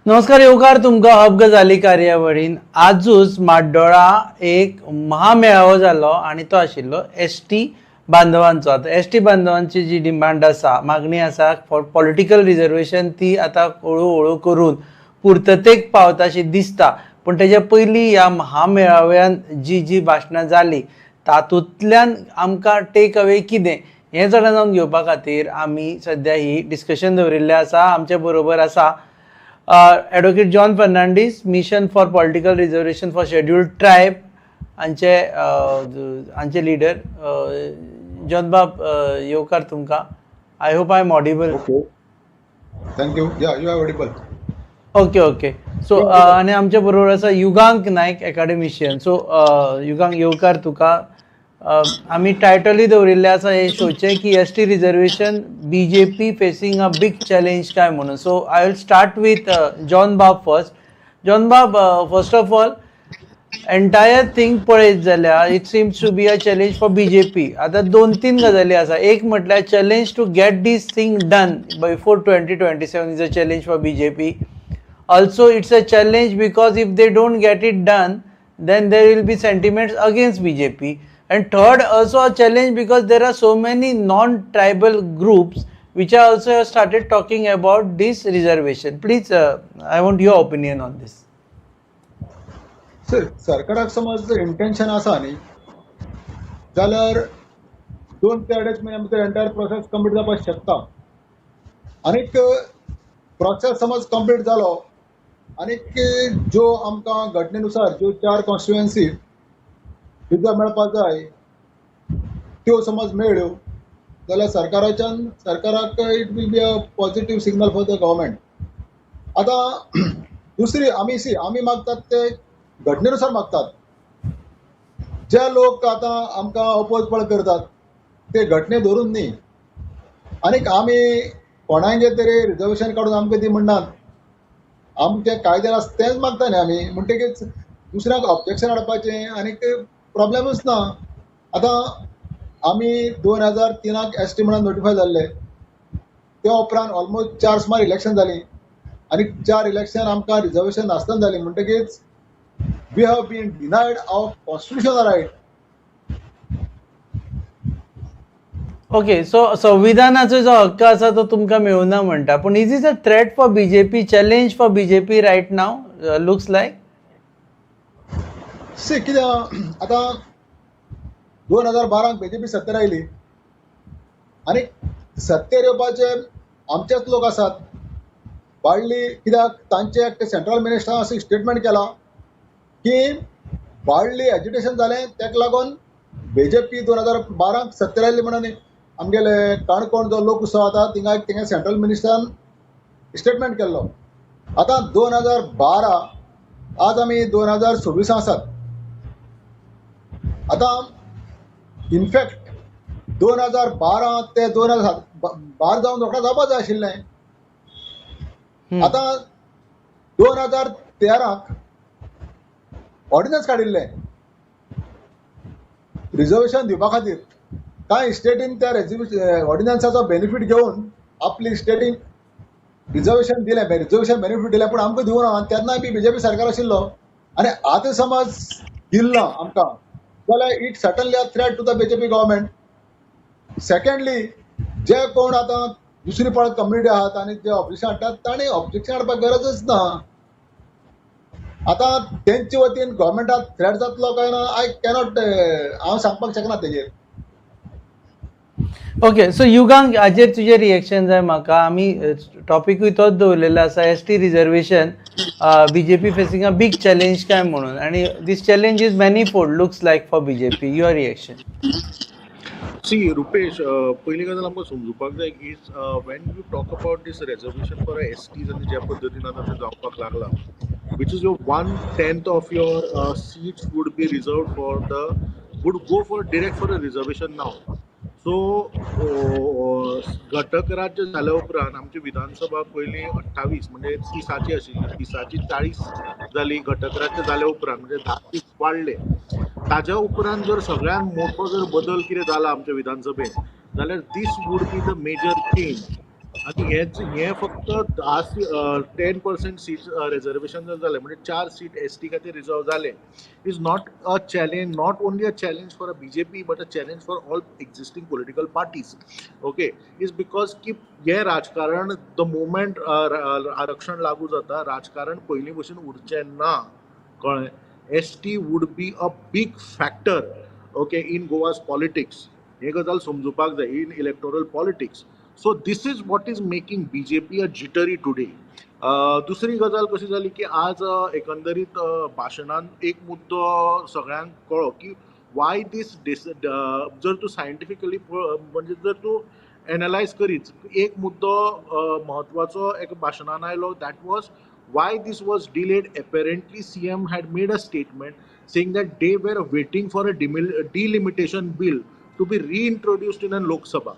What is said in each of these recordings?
नमस्कार येवकार तुमकां हब गजाली कार्यावळीन. आजूच म्हाड्डोळा एक महामेळावो जालो आनी तो आशिल्लो एस टी बांधवांचो. आतां एस टी बांधवांची जी डिमांड आसा, मागणी आसा फॉर पॉलिटिकल रिजर्वेशन, ती आतां हळू हळू करून पुर्ततेक पावता अशी दिसता. पूण तेच्या पयलीं ह्या महामेळाव्यान जी जी भाशणां जाली तातूंतल्यान आमकां टेक अवे कितें हें जाणा जावन घेवपा खातीर आमी सद्या ही डिस्कशन दवरिल्लें आसा. आमचे बरोबर आसा advocate John Fernandes, mission for political reservation for scheduled tribe हांचे लिडर. जॉन बाब, येवकार तुमकां. I hope I am audible. Okay. Thank you. Yeah, you are audible. Okay, so आनी आमच्या बरोबर आसा युगांक नायक, एकाडेमिशियन. सो युगांक, येवकार तुका. आमी टायटलूय दवरिल्लें आसा हे शोचें की ST reservation, BJP facing a big challenge काय म्हणून. So I will start with John Bob first. John Bob, first of all, entire thing पळयत जाल्यार it seems to be a challenge for BJP. आतां दोन तीन गजाली आसा. एक म्हटल्यार challenge to get this thing done before 2027 is a challenge for BJP. Also, it's a challenge because if they don't get it done, then there will be sentiments against BJP. And third, also a challenge because there are so many non-tribal groups which are also have started talking about this reservation. Please, I want your opinion on this. Sir, सरकाराक समज intention आसा न्ही जाल्यार 2 ते अडेच म्हयन्या भितर entire process complete जावपाक शकता. आनीक प्रोसेस समज कंप्लीट जालो आनीक ज्यो आमकां घटनेनुसार ज्यो चार कॉन्स्टिट्युएन्सी रिजर्व मेळपाक जाय त्यो समज मेळ्ळ्यो जाल्यार सरकाराच्यान सरकाराक it will be a positive signal for the government. आतां दुसरी आमी सी आमी मागतात ते घटनेनुसार मागतात. जे लोक आतां आमकां अपोज पळ करतात ते घटने धरून न्ही. आनीक आमी कोणायचे तरी रिजर्वेशन काडून आमकां ती म्हणनात. आमचे कायद्यान आसा तेंच मागता न्ही आमी. म्हणटकीच दुसऱ्यांक ऑब्जेक्शन हाडपाचें आनीक प्रॉब्लेमूच ना. आतां आमी 2003क एस टी म्हणून नोटिफाय जाल्ले. त्या उपरांत ऑलमोस्ट चार सुमार इलेक्शन जालीं आनी चार इलेक्शन आमकां रिजर्वेशन नासतना जालीं. म्हणटकीच we have been denied our constitutional right. Okay, so संविधानाचो जो हक्क आसा तो तुमकां मेळुना म्हणटा. पूण is is a threat for BJP, challenge for BJP right now, looks like? See, कितें आतां 2012क बीजेपी सत्तेर आयली आनी सत्तेर येवपाचे आमचेच लोक आसात बाळ्ळी. कित्याक तांचे एकटे सेंट्रल मिनिस्टरान अशें स्टेटमेंट केलां की बाळ्ळी एजिटेशन जालें ताका लागून बीजेपी 2012क सत्तेर आयली म्हणून. आमगेले काणकोण जो लोक उत्सव जाता थिंगा थिंगा सेंट्रल मिनिस्टरान स्टेटमेंट केल्लो. आतां 2012, आज आमी 2026 आसात. आतां इनफॅक्ट 2012 ते 2012 जावन रोखडें जावपा जाय आशिल्लें. आतां 2013क ऑर्डिनन्स काडिल्लें रिजर्वेशन दिवपा खातीर. कांय स्टेटीन त्या ऑर्डिनन्साचो बेनिफीट घेवन आपली स्टेटीन रिजर्वेशन दिलें, रिजर्वेशन बेनिफीट दिलें, पूण आमकां दिवना. आनी तेन्नाय बी बीजेपी सरकार आशिल्लो. आनी आतां समज दिल्लो आमकां जाल्यार it certainly a threat to the BJP government. Secondly, जे कोण आतां दुसरी पळय कम्युनिटी आहात आनी जे ऑब्जेक्शन हाडटात तांणी ऑब्जेक्शन हाडपाक गरजच ना. आतां तेंचे वतीन गव्हर्मेंटाक थ्रेट जातलो काय ना, I cannot, हांव सांगपाक शकना तेजेर. ओके, सो युगांक, हाजेर तुजें रिएक्शन जाय म्हाका. आमी टॉपिकूय तोच दवरलेलो आसा, ST reservation, BJP facing a big challenge काय म्हणून. आनी this challenge is many fold, looks like, for BJP. Your reaction? See, Rupesh, पयली गजाल आमकां समजुपाक जाय की when you talk about this reservation for STs आनी ज्या पद्दतीन आतां तें जावपाक लागलां, which is your one tenth of your seats would be reserved for the would go for direct for a reservation now. So घटक राज्य जाल्या उपरांत आमची विधानसभा पयलीं 28 म्हणजे 30ची आशिल्ली, 30ची 40 जाली घटक राज्य जाल्या उपरांत, म्हणजे 10 सीट्स वाडले. ताज्या उपरांत जर सगळ्यात मोठो जर बदल कितें जाला आमच्या विधानसभेत जाल्यार this would be the major change. आनी हें फक्त 10% सीट रिजर्वेशन जर जालें म्हणजे 4 सीट एस टी खातीर रिजर्व जाले is not a challenge, not only a challenge for a BJP but a challenge for all existing political parties, okay, is because की हें राजकारण the moment आरक्षण लागू जाता, राजकारण पयलीं भशेन उरचें ना, कळ्ळें? ST would be a big factor, okay, in Goa's politics. हे गजाल समजुपाक जाय, in electoral politics. So this is what is making BJP a jittery today. दुसरी गजाल कशी जाली की आज एकंदरीत भाशणान एक मुद्दो सगळ्यांक कळ्ळो की वाय दीस, जर तूं सायंटिफिकली, म्हणजे जर तूं एनलायज करीत, एक मुद्दो म्हत्वाचो एक भाशणान आयलो, that was why this was delayed. Apparently CM had made a statement saying that they were waiting for a delimitation bill to be reintroduced in a Lok Sabha.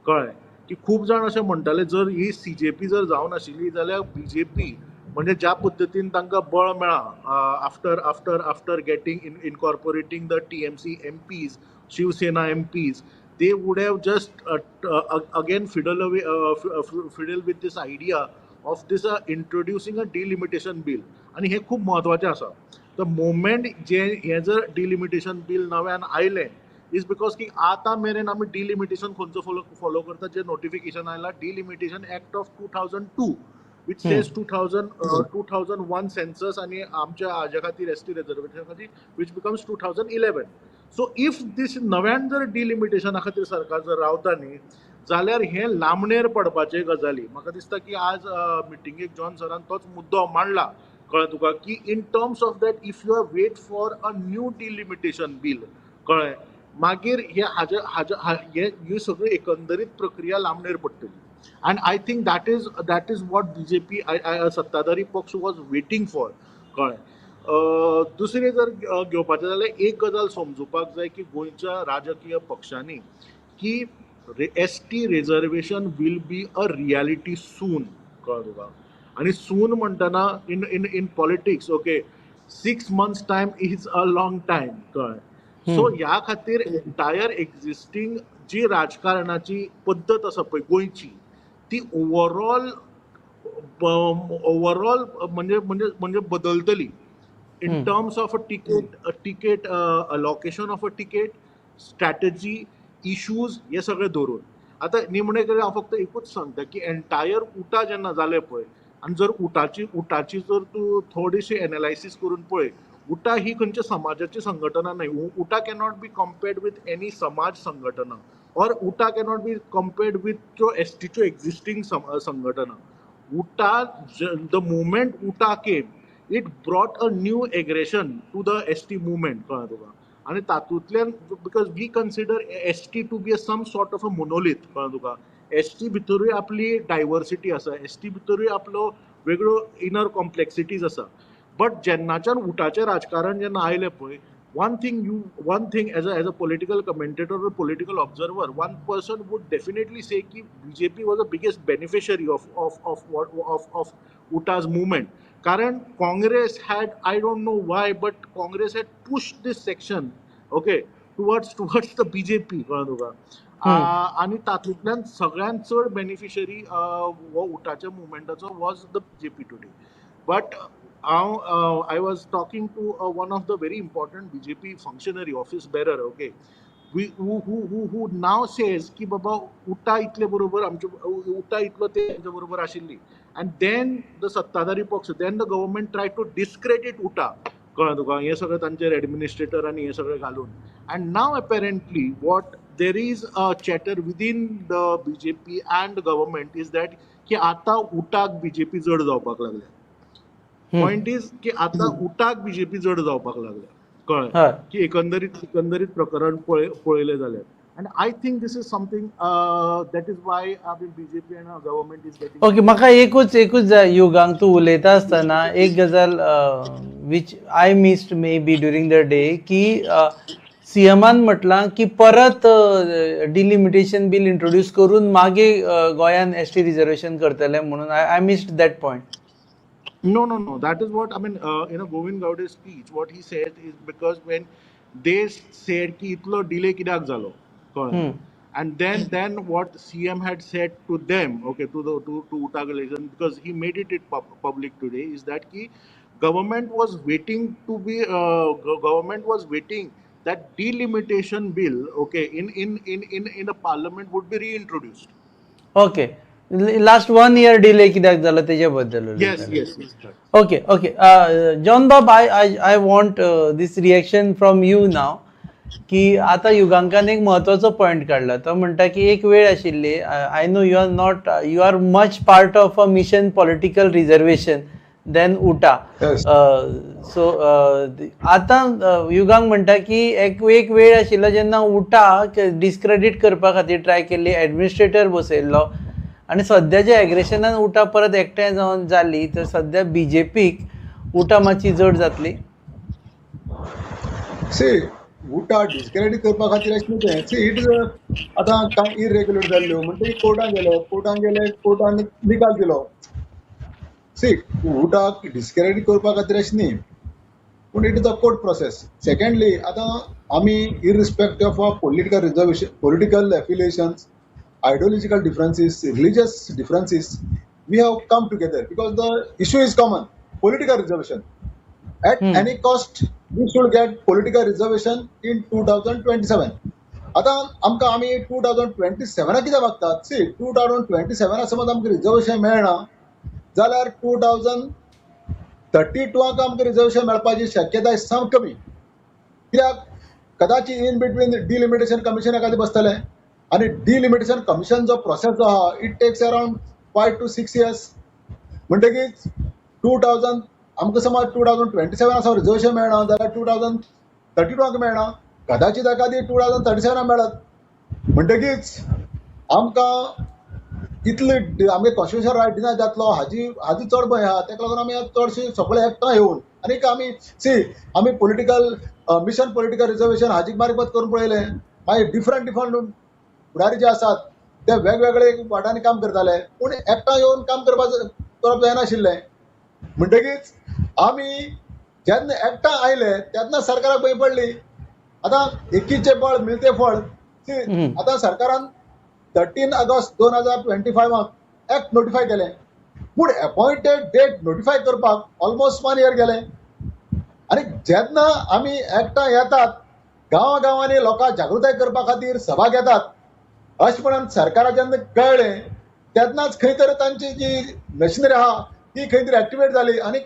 कळ्ळें की खूब जाण अशें म्हणटाले, जर ही सीजेपी जर जावनाशिल्ली जाल्यार बीजेपी म्हणजे ज्या पद्दतीन तांकां बळ मेळ्ळां after getting in incorporating the TMC MPs, Shiv Sena MPs, they would have just again fiddle with this idea of this introducing a delimitation bill. आनी हें खूब म्हत्वाचें आसा. The moment जे हें जर डिलिमिटेशन बील नव्यान आयलें is because की आतां मेरेन आमी डिलिमिटेशन खंयचो फॉलो करता, जे नोटिफिकेशन आयला, Delimitation Act of 2002, which says 2001 census आनी आमच्या हाज्या खातीर, एस टी रिजर्वेशन खातीर, which becomes 2011. So if this नव्यान जर डिलिमिटेशना खातीर सरकार जर रावता न्ही जाल्यार हें लांबणेर पडपाचे गजाली. म्हाका दिसता की आज मिटिंगेक जॉन सरान तोच मुद्दो मांडला, कळ्ळें तुका, की in terms of that if you are wait for a new delimitation bill, कळ्ळें, मागीर हे हाजे हाजे हे ही सगळी एकंदरीत प्रक्रिया लांबणेर पडटली. And I think that is what BJP, सत्ताधारी पक्ष, वॉज वेटींग फॉर, कळ्ळें? दुसरें जर घेवपाचें जाल्यार एक गजाल समजुपाक जाय की गोंयच्या राजकीय पक्षांनी की ST reservation will be a reality soon, कळ्ळें तुका? आनी सून म्हणटना in politics, okay, 6 months time is a long time, कळ्ळें? सो ह्या खातीर एंटायर एक्झिस्टींग जी राजकारणाची पद्दत आसा पळय गोंयची, ती ओवरऑल म्हणजे बदलतली in terms of a ticket allocation of a ticket, strategy, issues, हे सगळे धरून. आतां निमणे कडेन हांव फक्त एकूच सांगता की एंटायर उटा जेन्ना जालें पळय, आनी जर उटाची जर तूं थोडीशी एनालायसीस करून पळय, उटा ही खंयच्या समाजाची संघटना न्हय. उटा cannot be compared with any समाज संघटना ऑर उटा कॅनॉट बी कम्पेर्ड विथ त्यो एसटीच्यो एक्झिस्टींग संघटना. UTA, the moment UTA came, it brought a new aggression to the ST movement, कळ्ळें तुका? आनी तातूंतल्यान, because we consider ST to be a some sort of a monolith, कळ्ळें तुका, S T भितरूय आपली diversity आसा, एस टी भितरूय आपलो वेगळ्यो इनर कॉम्प्लेक्सिटीज आसा, बट जेन्नाच्यान उटाचें राजकारण जेन्ना आयलें पळय, one thing as a political commentator or political observer, one person would definitely say की BJP was the biggest beneficiary of UTA's movement. कारण Congress had, I don't know why, but Congress had pushed this section, okay, towards the BJP, कळ्ळें तुका? आनी तातूंतल्यान सगळ्यांत चड beneficiary हो उटाच्या मुवमेंटाचो was the BJP today. But हांव, I was talking to one of the very important BJP functionary, office bearer, okay, who now says की बाबा, उटा इतले बरोबर आमचे, उटा इतलो ते आमच्या बरोबर आशिल्ली आनी then the सत्ताधारी पक्ष, then the government try to discredit UTA, कळ्ळें तुका, हें सगळें तांचेर एडमिनिस्ट्रेटर आनी हें सगळें घालून. And now apparently what there is a chatter within the BJP and government is that की आतां उटाक बीजेपी जड जावपाक लागल्या. पॉयंट is की आतां उटाक बीजेपी जड जावपाक लागल्या, कळ्ळें? की एकंदरीत प्रकरण पळयलें जाल्यार, and I think this is something that is why, I mean, BJP and government is getting okay, म्हाका एकूच जाय, युगांक, तूं उलयता आसतना एक गजाल which I missed maybe during the day, की सीएमान म्हटलां की परत डिलिमिटेशन बील इंट्रोड्यूस करून मागीर गोंयान एस टी रिजर्वेशन करतले म्हणून. I missed that point. No. That is what I mean. In a Govind Gaude's speech, what he said is because when they said की इतलो डिले कित्याक जालो, कळ्ळें? And then what CM had said to them, okay, to the to UTA coalition, because he made it public today, is that ki government was waiting to be government was waiting that delimitation bill, okay, in a parliament would be reintroduced. Okay, last 1 year delay कित्याक जालो तेजे बद्दल. Yes. Okay. John Bob, I want this reaction from you now. की आतां युगांकान एक म्हत्वाचो point काडला. तो म्हणटा की एक वेळ आशिल्ली, I know you are not, you are much part of a mission political reservation than UTA. So आतां युगांक म्हणटा की एक एक वेळ आशिल्लो जेन्ना उटा डिस्क्रेडीट करपा खातीर ट्राय केल्ली, एडमिनिस्ट्रेटर बसयल्लो, आनी सद्या जे एग्रेशनान उटा परत एकठांय जावन जाली, तर सद्या बीजेपीक उटा मातशी जड जातली. सी, उटा डिस्क्रेडीट करपा खातीर अशें न्हू तें. सी, it is आतां कांय इरेग्युलर जाल्ल्यो म्हणटकीर कोर्टान गेलो, कोर्टान गेले, कोर्टान निकाल दिलो. सी, उटाक डिस्क्रेडीट करपा खातीर अशें न्ही, पूण it is a court process. Secondly, आतां आमी irrespective of a political reservation, political affiliations, ideological differences, religious differences, we have come together because the issue is common, political reservation. At any cost, we should get political reservation in 2027. आतां आमकां आमी 2027 कित्याक मागतात? C, 2027 समज आमकां reservation मेळना जाल्यार 2032 आमकां रिजर्वेशन मेळपाची शक्यताय साम कमी. कित्याक कदाचित इन बिटवीन डिलिमिटेशन कमिशन एखादें बसतलें, आनी डिलिमिटेशन कमिशन जो प्रोसेस जो आहा, it takes around 5 to 6 years. म्हणटकीच 2000 आमकां समज 2027 आसा रिजर्वेशन मेळना जाल्यार 2032 मेळना, कदाचित एखादी 2037 मेळत. म्हणटकीच आमकां इतले आमगे कॉन्स्टिट्युशन रायट डिनाय जातलो हाजी हाजी चड भंय आहा. ताका लागून आमी चडशी सगळे एकठांय येवन आनीक आमी सी आमी पॉलिटिकल मिशन पॉलिटिकल रिजर्वेशन हाजी बारीक करून पळयलें. मागीर डिफरंट डिफरंट फुडारी जे आसात ते वेगवेगळे वाटांनी काम करताले, पूण एकठांय येवन काम करप जायनाशिल्लें. म्हणटकीच आमी जेन्ना एकठांय आयले तेन्ना सरकाराक भंय पडली. आतां एकीचें बळ मिळते फळ. आतां सरकारान 13 ऑगस्ट 2025 एक्ट नोटिफाय केलें, पूण अपॉइंटेड डेट नोटिफाय करपाक ऑलमोस्ट 1 इयर गेलें. आनी जेन्ना आमी एकठांय येतात, गांवागांवांनी लोकांक जागृताय करपा खातीर सभा घेतात अशें म्हणून सरकाराक जेन्ना कळ्ळें तेन्नाच खंय तरी तांची जी मशिनरी आहा ती खंय तरी एक्टिवेट जाली आनी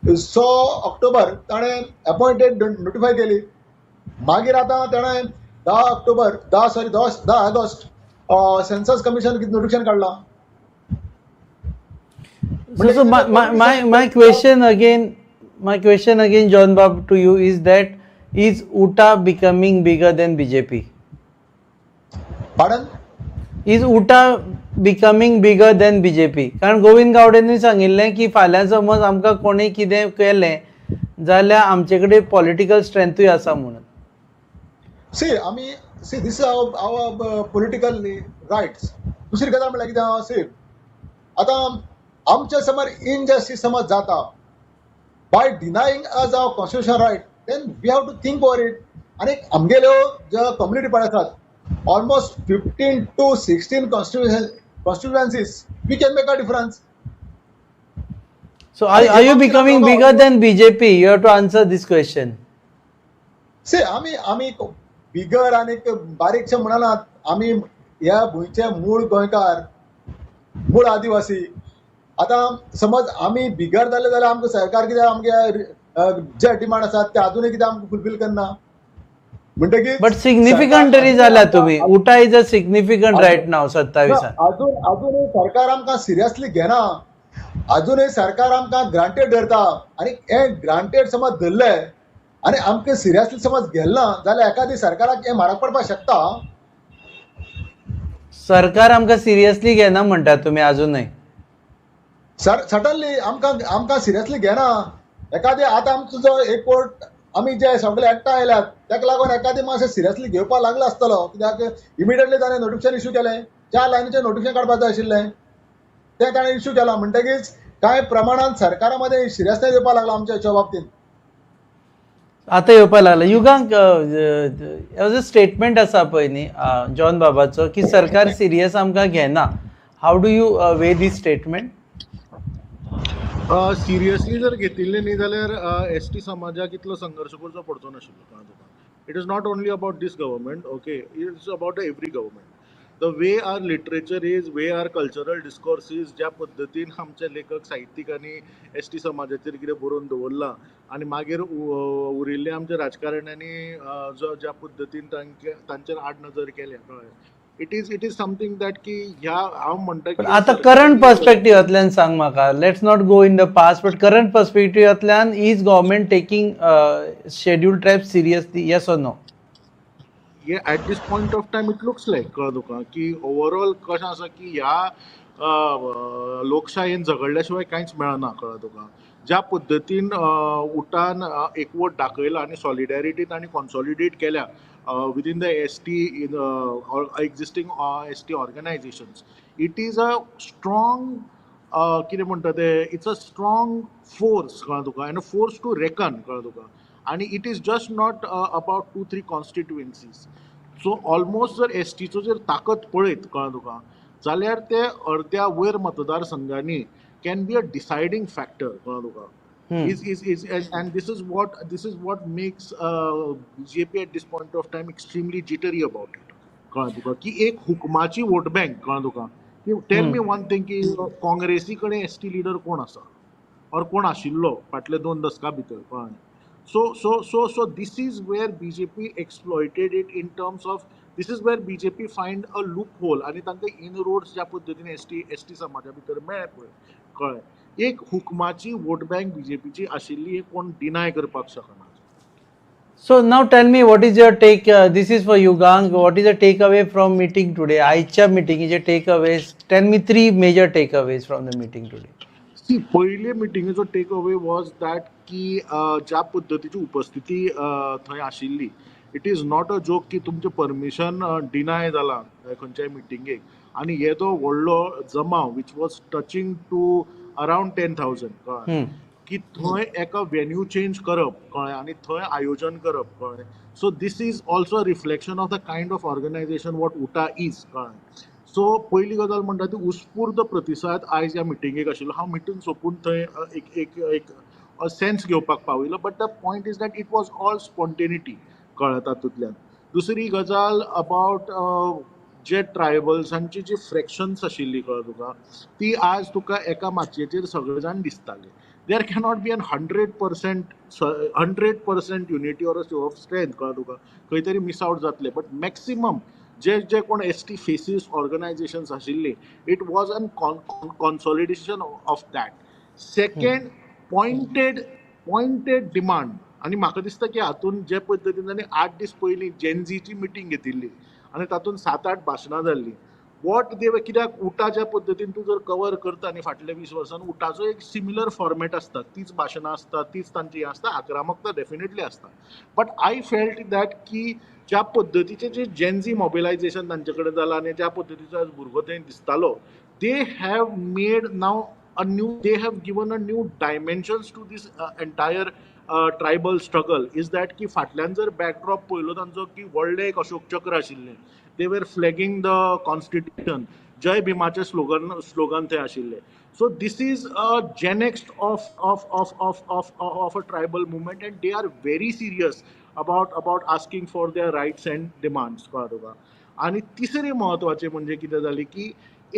6 ऑक्टोबर ताणें अपॉइंटेड नोटिफाय केली. मागीर आतां ताणें 10 October 10 August census commission notification काडलां. So my question again, John Bob, to you is that, is UTA becoming bigger than BJP? Pardon? Is UTA becoming bigger than BJP? कारण गोविंद गावडेंनी सांगिल्लें की फाल्यां समज आमकां कोणी कितें केलें जाल्यार आमचे कडेन पॉलिटिकल स्ट्रेंथूय आसा म्हणून. सी, आमी see, this is our political rights. दुसरी गजाल म्हणल्यार कितें आहा, सी, आतां आमच्या समोर इनजस्टीस समज जाता by denying us our constitution right, then we have to think over it. आनी आमगेल्यो ज्यो कम्युनिटी पळय आसात, almost 15 to 16 constituencies, we can make a difference. So are you becoming bigger than BJP? You have to answer this question. See, आमी बिगर आनी बारीकशें म्हणनात. आमी ह्या भुंयचे मूळ गोंयकार, मूळ आदिवासी. आतां समज आमी बिगर जाले जाल्यार आमकां सरकार कितें आमगे जे डिमांड आसात ते आजुनूय कितें आमकां फुलफील करना. म्हणटकीच बट सिग्निफिकंट तरी जाल्या तुमी. UTA is a significant right now 27. अजूनय सरकार आमकां सिरियसली घेना, अजूनय सरकार आमकां ग्रांटेड धरता. आनी हे ग्रांटेड समज धरले आनी आमकां सिरियसली समज घेतला जाल्यार एखादी सरकाराक हें म्हारग पडपाक शकता. सरकार आमकां सिरियसली घेना म्हणटा तुमी अजूनय? सडनली आमकां आमकां सिरियसली घेना. एखादी आतां आमचो जो एक कोर्ट आमी जे सगळे एकठांय आयल्यात ताका लागून एखादी मातशें सिरियसली घेवपाक लागलो आसतलो. कित्याक इमिडिएटली ताणें नोटिफिकेशन इश्यू केलें, 4 लायनीचें नोटिफिकेशन काडपाक जाय आशिल्लें तें ताणें इश्यू केलां. म्हणटकीच कांय प्रमाणान सरकारा मदें सिरियसनेस येवपाक लागला आमच्या हेच्या बाबतींत. आतां येवपाक लागला. युगांक, जो स्टेटमेंट आसा पळय न्ही जॉन बाबाचो की सरकार सिरियस आमकां घेना, how do you weigh this statement? Seriously जर घेतिल्लें न्ही जाल्यार एस टी समाजाक इतलो संघर्श करचो पडचो नाशिल्लो, कळ्ळें तुका? It is not only about this government, okay, it's about every government. The way our literature is, way our cultural discourse is, ज्या पद्दतीन आमचे लेखक साहित्यिकांनी एस टी समाजाचेर कितें बरोवन दवरलां आनी मागीर उरिल्ल्या आमच्या राजकारण्यांनी जो ज्या पद्दतीन तांचेर आडनदर केल्या, कळ्ळें, it is something that की ह्या हांव म्हणटा पण की आतां करंट पर्सपेक्टिवांतल्यान सांग म्हाका, let's not go in the past, but current पर्सपेक्टिवांतल्यान is government taking schedule tribe seriously, yes or no? Hey at this point of time it looks like, कळ्ळें तुका, की ओवरऑल कशें आसा की ह्या लोकशायेन झगडल्या शिवाय कांयच मेळना, कळ्ळें तुका? ज्या पद्दतीन उटान एकवट दाखयला आनी सॉलिडेरिटी तांणी कॉन्सॉलिडेट केल्या within the ST in existing ST organizations, it is a strong, कितें म्हणटा ते, it's a strong force, कळ्ळें तुका, and a force to reckon, कळ्ळें तुका? आनी it is just not about two three constituencies. So almost जर एस टीचो जर ताकद पळयत, कळ्ळें तुका, जाल्यार ते अर्द्या वयर मतदारसंघांनी can be a deciding factor, कळ्ळें तुका? Is and this is what makes BJP at this point of time extremely jittery about it, कळ्ळें तुका, की एक हुकमाची वोट बँक, कळ्ळें तुका, की टेल मी वन थिंग की काँग्रेसी कडेन एस टी लिडर कोण आसा और कोण आशिल्लो फाटले 2 दसकां भितर, कळ्ळें? So this is where BJP exploited it in terms of, this is where BJP find a loophole आनी तांकां इनरोड्स ज्या पद्दतीन एस टी समाजा भितर मेळ्ळे पळय, कळ्ळें, एक हुकमाची वोट बँक बीजेपीची आशिल्ली हे कोण डिनाय करपाक शकना. So now tell me, what is your take? This is for Yugank. What is the takeaway from meeting today? आयच्या मिटिंगेचे takeaways. Tell me three major takeaways from the meeting today. See, पयले मिटिंगेचो take away was that की ज्या पद्दतीची उपस्थिती थंय आशिल्ली, it is not a joke की तुमचें परमिशन डिनाय जालां खंयच्याय मिटिंगेक आनी येदो व्हडलो जमाव which was touching to around 10,000, कळ्ळें, की थंय एका वेन्यू चेंज करप, कळ्ळें, आनी थंय आयोजन करप, कळ्ळें. So this is also reflection of the kind of organization what UTA is, कळ्ळें? सो पयली गजाल म्हणटा ती उत्स्फूर्त प्रतिसाद आयज ह्या मिटिंगेक आशिल्लो. हांव मिटींग सोंपून थंय एक एक एक सेन्स घेवपाक पाविल्लो, but the point is that it was all spontaneity, कळ्ळें? तातूंतल्यान दुसरी गजाल अबावट जे ट्रायबल्सांची जी फ्रॅक्शन्स आशिल्ली, कळ्ळें तुका, ती आज तुका एका माचयेचेर सगळे जाण दिसताले. There cannot be an 100% unity or a show of strength, कळ्ळें तुका, खंय तरी मिस आवट जातले, बट मॅक्सिमम जे जे कोण एस टी फेसीस ऑर्गनायझेशन्स आशिल्ली, it was an consolidation of that. Second, pointed demand, आनी म्हाका दिसता की हातून जे पद्दतीन तांणी 8 दीस पयलीं जेनझीची मिटींग घेतिल्ली आनी तातूंत सात आठ भाशणां जाल्लीं, what they, कित्याक उटा ज्या पद्दतीन तूं जर कवर करता न्ही फाटल्या 20 वर्सान, उटाचो एक सिमिलर फॉर्मेट आसता, तीच भाशणां आसता, तीच तांची हें आसता, आक्रमकता डेफिनेटली आसता, बट I felt that की ज्या पद्दतीचें जे जेनझी मोबिलायझेशन तांचे कडेन जालां आनी ज्या पद्दतीचो आज भुरगो थंय दिसतालो, they have made now a new they have given a new dimensions to this entire tribal struggle, is that की फाटल्यान जर बॅकड्रॉप पळयलो तांचो की व्हडलें एक अशोक चक्र आशिल्लें, they were flagging the constitution, जय भीमाचे स्लोगन थंय आशिल्ले. So this is a genext of a tribal movement and they are very serious about asking for their rights and demands, कळ्ळें तुका? आनी तिसरें म्हत्वाचें म्हणजे कितें जालें की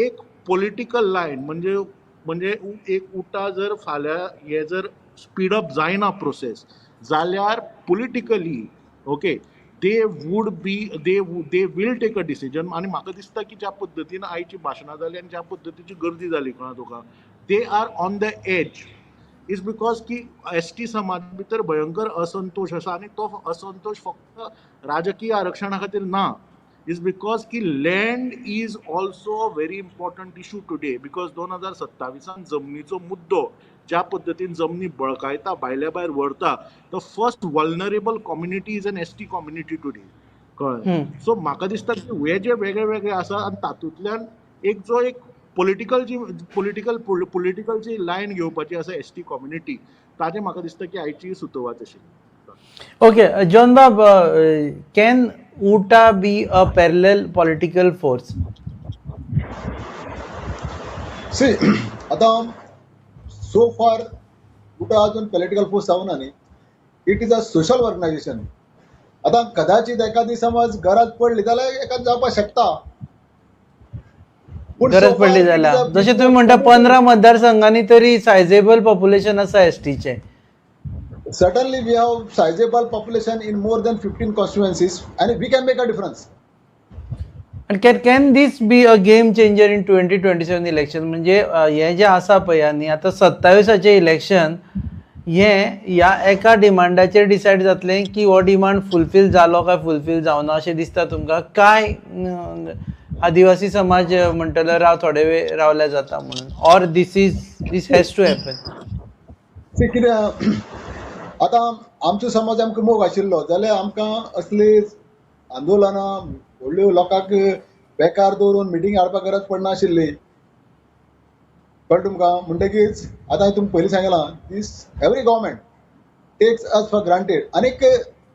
एक पॉलिटिकल लायन म्हणजे एक उटा जर फाल्यां हे जर स्पीडअप जायना प्रोसेस जाल्यार politically, okay, they will take a decision. आनी म्हाका दिसता की ज्या पद्दतीन आयची भाशणां जाली आनी ज्या पद्दतीची गर्दी जाली, कळ्ळें तुका, they are on the edge, is because की एस टी समाजा भितर भयंकर असंतोश आसा आनी तो असंतोश फक्त राजकीय आरक्षणा खातीर ना, is because की land is also a very important issue today, because 2027 न जमनीचो मुद्दो ज्या पद्दतीन जमनी बळकायता, भायल्या भायर व्हरता, the first vulnerable community is an ST community today, कळ्ळें? सो म्हाका दिसता की हे जे वेगळे वेगळे आसा आनी तातूंतल्यान एक जो एक पॉलिटिकल जी पॉलिटिकल जी लायन घेवपाची आसा एस टी कम्युनिटी, ताजें म्हाका दिसता की आयची सुतोवाच आशिल्ली. ओके जॉन बाब, can UTA be a parallel political force? See, आतां सो फार उटा अजून पॉलिटिकल फोर्स जावना न्ही. It is a social organization. आतां कदाचित एखादी समज गरज पडली जाल्यार एखाद जावपाक शकता, पूण गरज पडली जाल्यार, जशें तुमी म्हणटा, 15 मतदारसंघांनी तरी सायजेबल पॉप्युलेशन आसा एसटीचें. Certainly, we have sizable population in more than 15 constituencies and we can make a difference. And can this be a game changer in 2027 election? म्हणजे हें जें आसा पळय आनी आतां 27आचें इलेक्शन हें ह्या एका डिमांडाचेर डिसायड जातलें की हो डिमांड फुलफील जालो काय फुलफील जावना अशें दिसता तुमकां, काय आदिवासी समाज म्हणटलो राव, थोडे वेळ रावल्यार जाता म्हणून, or this has to happen? See, कितें, आतां आमचो समाज आमकां मोग आशिल्लो जाल्यार आमकां असली आंदोलनां व्हडल्यो लोकांक बेकार दवरून मिटींग हाडपाक गरज पडनाशिल्ली. कळ्ळें तुमकां? म्हणटकीच आतां हांवें तुमकां पयलीं सांगलां, this every government takes us for granted. आनीक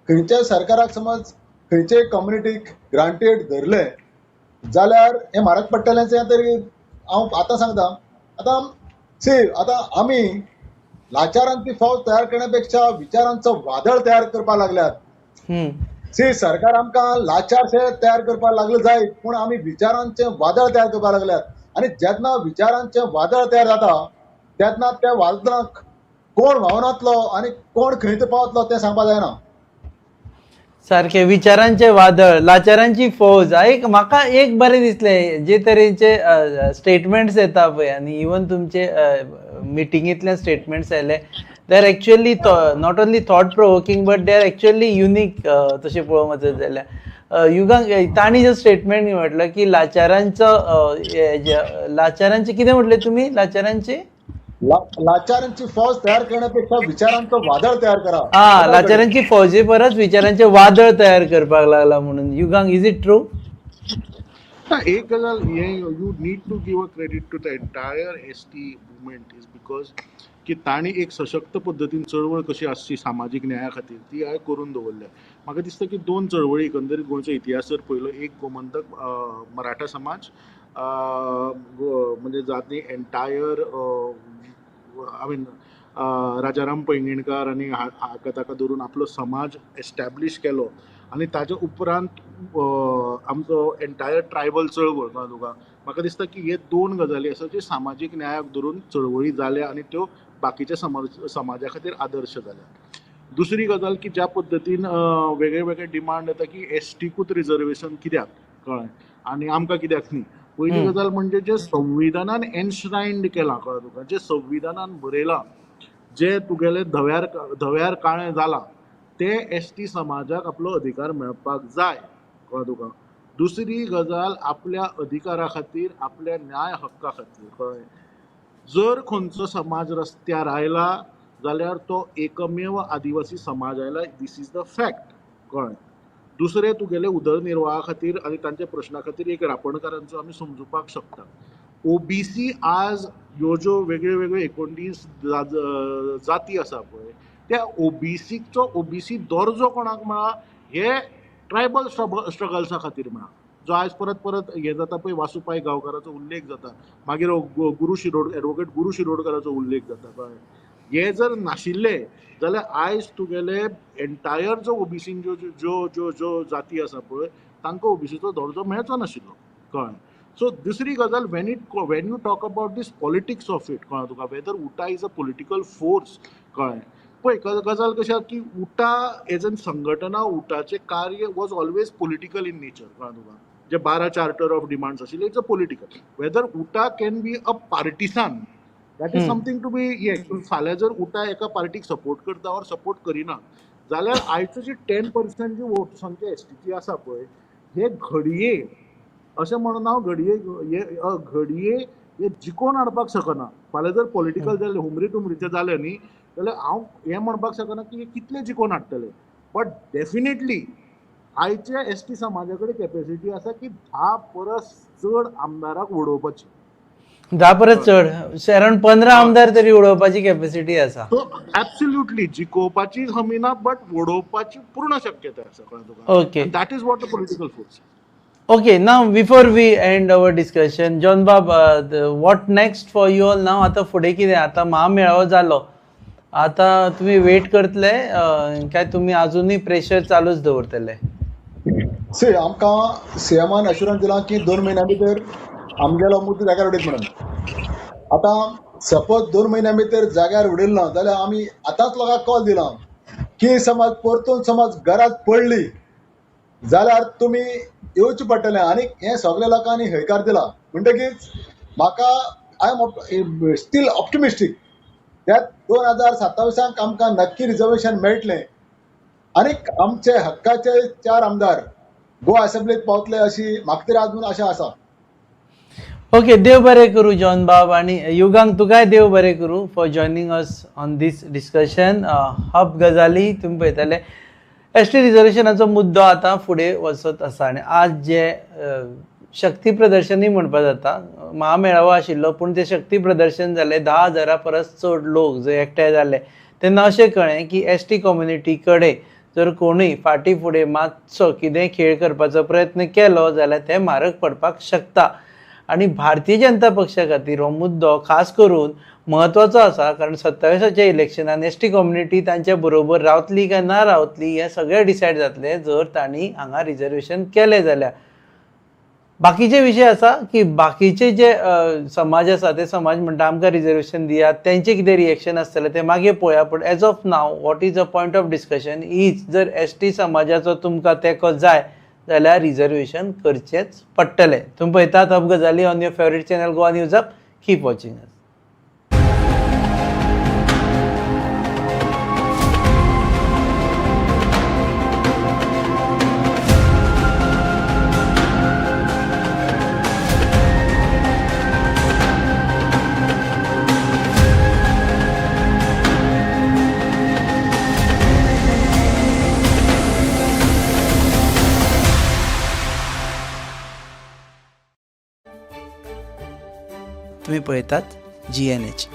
खंयच्याय सरकाराक समज खंयच्याय कम्युनिटीक ग्रांटेड धरलें जाल्यार हें म्हारग पडटलेंच हें तरी हांव आतां सांगता. आतां सी, आतां आमी लाचारांची फौज तयार करण्यापेक्षा विचारांचो वादळ तयार करपाक लागल्यात. सी, सरकार आमकां लाचारशे तयार करपाक लागले जायत, पूण आमी विचारांचे वादळ तयार करपाक लागल्यात आनी जेन्ना विचारांचे वादळ तयार जाता तेन्ना त्या वादळाक कोण व्हांवनातलो आनी कोण खंय ते पावतलो तें सांगपाक जायना. सारखे, विचारांचे वादळ, लाचारांची फौज. एक म्हाका एक बरें दिसलें, जे तरेचे स्टेटमेंट्स येता पळय आनी इवन तुमचे मिटिंगेंतल्यान स्टेटमेंट्स आयले, they are actually not only thought provoking but they are actually unique. तशें पळोवंक वचत जाल्यार, युगांक, तांणी जे स्टेटमेंट म्हटलं की लाचारांचो लाचारांचे कितें म्हटलें तुमी, लाचारांचे? लाचारांची फौज तयार करण्यापेक्षा विचारांचो वादळ तयार करा. हा, लाचारांची फौजे परस विचारांचे वादळ तयार करपाक लागला म्हणून. Yugank, is it true? ना, एक गजाल हे you need to give a credit to the entire ST movement is because की तांणी एक सशक्त पद्दतीन चळवळ कशी आसची सामाजीक न्याया खातीर ती हांवें करून दवरल्या. म्हाका दिसता की दोन चळवळी एकंदरीत गोंयचो इतिहास जर पळयलो, एक गोमंतक मराठा समाज, म्हणजे जाती entire, I mean, Rajaram Painginkar आनी हाका ताका धरून आपलो समाज एस्टॅब्लीश केलो आनी ताच्या उपरांत आमचो एंटायर ट्रायबल चळवळ. कळ्ळें तुका? म्हाका दिसता की हे दोन गजाली आसा ज्यो सामाजीक न्यायाक धरून चळवळी जाल्या आनी त्यो बाकीच्या समाजा खातीर आदर्श जाल्या. दुसरी गजाल की ज्या पद्दतीन वेगळे वेगळे डिमांड येता की एसटीकूच रिजर्वेशन कित्याक, कळ्ळें, आनी आमकां कित्याक न्ही. पयली गजाल म्हणजे जे संविधानान एनश्रायन्ड केलां, कळ्ळें तुका, जे संविधानान बरयलां, जे तुगेले धव्यार धव्यार काळें जालां, ते एसटी समाजाक आपलो अधिकार मेळपाक जाय. कळ्ळें तुका? दुसरी गजाल, आपल्या अधिकारा खातीर, आपल्या न्याय हक्का खातीर, कळ्ळें, जर खंयचो समाज रस्त्यार आयला जाल्यार तो एकमेव आदिवासी समाज आयला. This is the fact. कळ्ळें? दुसरें, तुगेले उदरनिर्वाहा खातीर आनी तांच्या प्रश्ना खातीर एक रापणकारांचो आमी समजुपाक शकता. ओबीसी आज ह्यो ज्यो वेगळ्यो वेगळ्यो 19 जाती आसा पळय, त्या ओबीसीचो ओबीसी दर्जो कोणाक मेळ्ळा? हे ट्रायबल स्ट्रगल्सा खातीर मेळ्ळा. जो आयज परत परत हे जाता पळय, वासू पै गांवकाराचो उल्लेख जाता, मागीर गुरू शिरोड, एडवोकेट गुरू शिरोडकाराचो उल्लेख जाता. कळ्ळें? हे जर नाशिल्ले जाल्यार आयज तुगेले एंटायर जो ओबीसीन ज्यो ज्यो ज्यो ज्यो जाती आसा पळय, तांकां ओबीसीचो दर्जो मेळचो नाशिल्लो. कळ्ळें? सो दुसरी गजाल, when you talk about this politics of it, कळ्ळें तुका, whether UTA is a political force, कळ्ळें, पळय, गजाल कशी आसा की उटा एज एन संघटना, उटाचें कार्य was always political in nature. कळ्ळें तुका? जे 12 चार्टर ऑफ डिमांड्स आशिल्ले, it's a political. Whether UTA can be a partisan, that is something to be हे. फाल्यां जर उटा एका पार्टीक सपोर्ट करता ऑर सपोर्ट करिना जाल्यार आयचो जी 10% जी वोट संख्या एसटीची आसा पळय, हे घडये अशें म्हणून हांव घडये हे घडये हे जिखोवन हाडपाक शकना. फाल्यां जर पॉलिटिकल जालें, हुमरी तुमरीचें जालें न्ही जाल्यार हांव हें म्हणपाक शकना की हे कितले जिखोवन हाडटले, बट डेफिनेटली आयच्या एसटी समाजा कडेन कॅपेसिटी आसा की 10 परस चड आमदाराक उडोवपाची. 10 परस चड, अरावंड 15 आमदार तरी उडोवपाची कॅपॅसिटी आसा. सो ऍब्सल्युटली जिखोवपाची हमी ना, बट वडोवपाची पूर्ण शक्यता आसा, कळ्ळें तुका? Okay. That is what the political force. Okay, now before we end our discussion, John Bob, what next for you all now? आतां फुडें कितें? आतां महामेळावो जालो, आतां तुमी वेट करतले काय तुमी आजुनूय प्रेशर चालूच दवरतले? सी, आमकां सीएमान अश्युरन्स दिलां की 2 म्हयन्या भितर आमगेलो मुद्दो जाग्यार उडयत म्हणून. आतां सपोज 2 म्हयन्या भितर जाग्यार उडयलो ना जाल्यार आमी आतांच लोकांक कॉल दिला की समज परतून समज गरज पडली जाल्यार तुमी येवचें पडटलें. आनी हें सगल्या लोकांनी हयकार दिला म्हणटकीच म्हाका I am still optimistic that 2027 आमकां नक्की रिजर्वेशन मेळटलें आनी आमचे हक्काचे 4 आमदार गोवा असेंब्लीत पावतले अशी म्हाका तरी आजून आशा आसा. ओके, देव बरें करूं जॉन बाब आनी युगांक तुकाय देव बरें करूं for joining us on this discussion. Hub गजाली तुमी पळयतले. एस टी रिजर्वेशनाचो मुद्दो आतां फुडें वचत आसा आनी आज जे शक्ती प्रदर्शनूय म्हणपा जाता, महामेळावो आशिल्लो पूण ते शक्ती प्रदर्शन जालें, 10,000 परस चड लोक जंय एकठांय जाले तेन्ना अशें कळ्ळें की एस टी कम्युनिटी कडेन जर कोणूय फाटीं फुडें मातसो कितेंय खेळ करपाचो प्रयत्न केलो जाल्यार ते म्हारग पडपाक शकता. आनी भारतीय जनता पक्षा खातीर हो मुद्दो खास करून म्हत्वाचो आसा, कारण 27 इलेक्शनान एस टी कम्युनिटी तांच्या बरोबर रावतली काय ना रावतली हें सगळें डिसायड जातलें जर तांणी हांगा रिजर्वेशन केलें जाल्यार. बाकीचे विशय आसा की बाकीचे जे समाज आसा ते समाज म्हणटा आमकां रिजर्वेशन दियात, तेंचें कितें रिएक्शन आसतलें तें मागीर पळोवया. पूण as of now what is a point of discussion is जर एस टी समाजाचो तुमकां तेंको जाय जाल्यार रिजर्वेशन करचेंच पडटलें. तुमी पळयतात हब गजाली on your favourite channel Goa news hub. Keep watching us. तुम्ही पळयतात GNH.